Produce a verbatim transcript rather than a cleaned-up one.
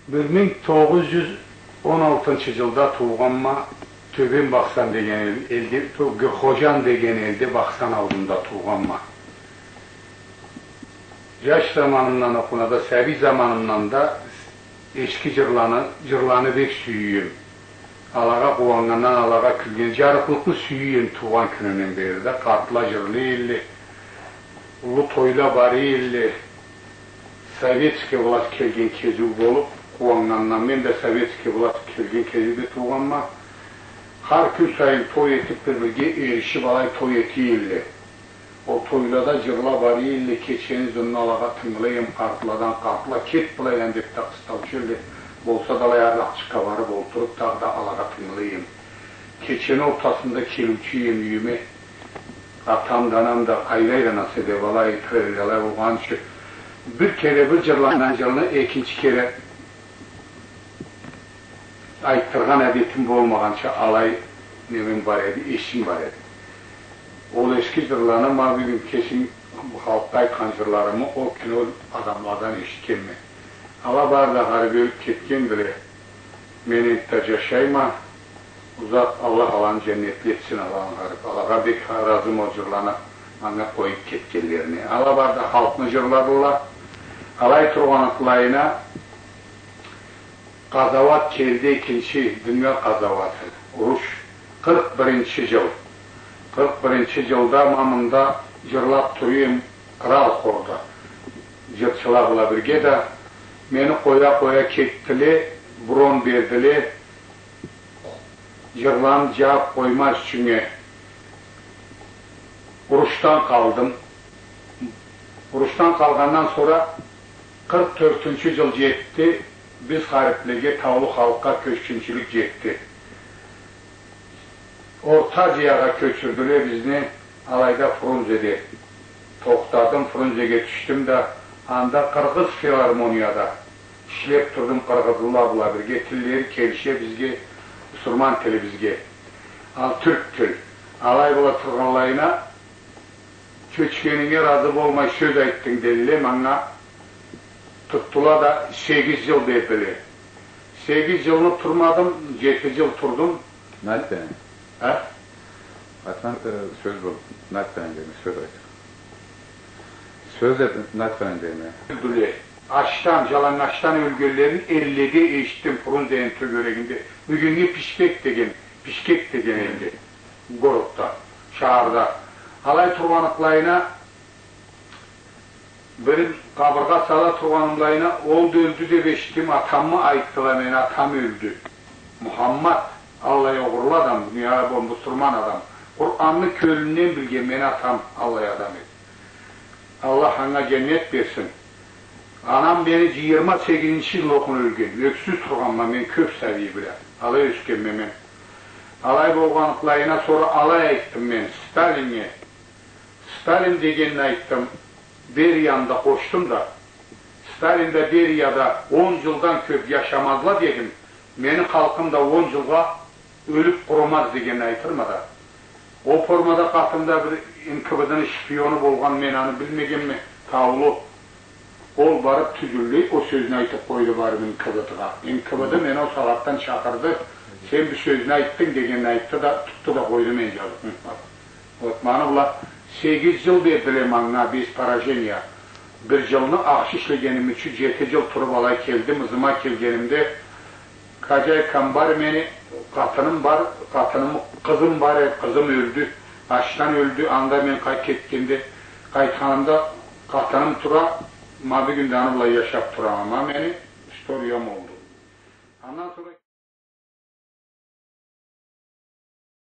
Бир минг тогъуз джюз он алтынчы джылда туугъанма, Тёбен Бахсан деген эл-, элде, Тё-, Гё-, Ходжан деген элде Бахсан ауылунда туугъанма. Джаш заманымдан окъуна да, сабий заманымдан да эски джырланы, джырланы бек сюе эдим. Алагъа къууаннгандан, алагъа кюлген, джарыкълыкъны сюе эдим туугъан кюнюмден бери да. Къартла джырлай элле, уллу тойла бара элле. Советский власть келген кезиу болуп, къууаннгандан, мен да советский власть келген кезиуде туугъанма. Хар кюн сайын той этип, бир-бирге эришип, алай той эте элле. Ол тойлада джырла бара элле, кечени узунуна алагъа тынгылай эдим, къартладан, къартла, кет былайдан деп да къыстаучу элле. Болса да алай арлакъчыкъгъа барып олтуруп, дагъыда алагъа тынгылай эдим. Кечени ортасында келиучю эдим юйюме. Атам да, анам да къайда эдиле, анасы деп, алай айтыр элле, алай болгъанчы. Бир кере бир джырланнган джырланы экинчи кере айтдыргъан адетим болмагъанча, алай немем бар эди, ишим бар эди. Ол эски джырланы, ма, бюгюн кечим халкъгъа айтхан джырларымы ол кюн ол адамладан эшитгенме. Ала бары да гъариб ёлюп кетгендиле. Мен энтда джашайма. Узакъ, Аллах аланы джаннетли этсин, аланы гъариб. Алагъа бек разыма ол джырланы манга къоюп кетгенлерине. Ала бары да халкъны джырладыла. Алай тургъанлайына, къазауат келди, экинчи дуния къазауаты. Уруш, къыркъ биринчи джыл. Къыркъ биринчи джылда ма мында джырлап тура эдим, кърал хорда. Джырчыла бла бирге да мени къоя-къоя кетдиле, бюрон бердиле. Джырланы джабып къоймаз ючюннге урушдан къалдым. Урушдан къалгъандан сора къыркъ тёртюнчю джыл джетди, биз гъариблеге, таулу халкъгъа кёчгюнчюлюк джетди. Орта Азиягъа кёчюрдюле бизни, алайда Фрунзеде тохтадым, Фрунзеге тюшдюм да, анда къыргъыз филармонияда ишлеп турдум, къыргъызла бла бирге, тиллери келише бизге, бусурман тилибизге. Ал тюрк тил. Алай бла тургъанлайына, кёчгенинге разы болмай сёз айтдынг, дедиле манга. Тутдула да, сегиз джыл бердиле. Сегиз джылны турмадым, джети джыл турдум. Не айтдынг? А? Айтхан, э, сёз бол, не айтдынг дейме, сёз айт. Сёз деп, не айтдынг дейме. Ёлдюле. Ачдан, джаланнгачдан ёлгенлерин Элледе эшитдим, Фрунзени тёгерегинде. Бюгюннгю Пишпек деген, Пишкек деген элде, городда, шахарда. Алай тургъанлайына, бир къабыргъа сала тургъанлайына, ол да ёлдю деп эшитдим, атамы айтдыла, мени атам ёлдю. Мухаммад, аллай огъурлу адам, дунияда болгъан бусурман адам. Къуранны кёлюнден билген мени атам аллай адам эди. Аллах анга джаннет берсин. Анам мени джыйырма сегизинчи джыл окъуна ёлген. Ёксюз тургъанма мен кёп сабий бла. Алай ёсгенме мен. Алай болгъанлайына сора алай айтдым мен Сталиннге. Сталин дегенни айтдым. Берияны да къошдум да. Сталин да Берияда он джылдан кёп яшамазла дедим. Мени халкъым да он джылгъа ёлюп къурумаз дегенни айтырма да. Ол формада къатында бир Н К В Д-ны шпиону болгъан, мен аны билмегенме, таулу. Ол барып тюзюлдю, ол сёзню айтып къойду барып Н К В Д-гъа. Н К В Д мени ол сагъатдан чакъырды, сен бир сёзню айтдынг дегенни айтды да, тутду да къойду мени джазыкъны. Вот, ма аны бла сегиз джыл бердиле манга без поражения. Бир джылны ахшы ишлегеним ючюн джети джыл туруп алай келдим, ызыма келгенимде, Хаджи Камбар мени, къатыным бар, къатыным, къызым бар эди, къызым ёлдю, ачдан ёлдю, анда мен къай-, кетгенде, къайтханымда къатыным тура, ма бюгюн да аны бла яшап турама, ма мени историям олду. Андан сора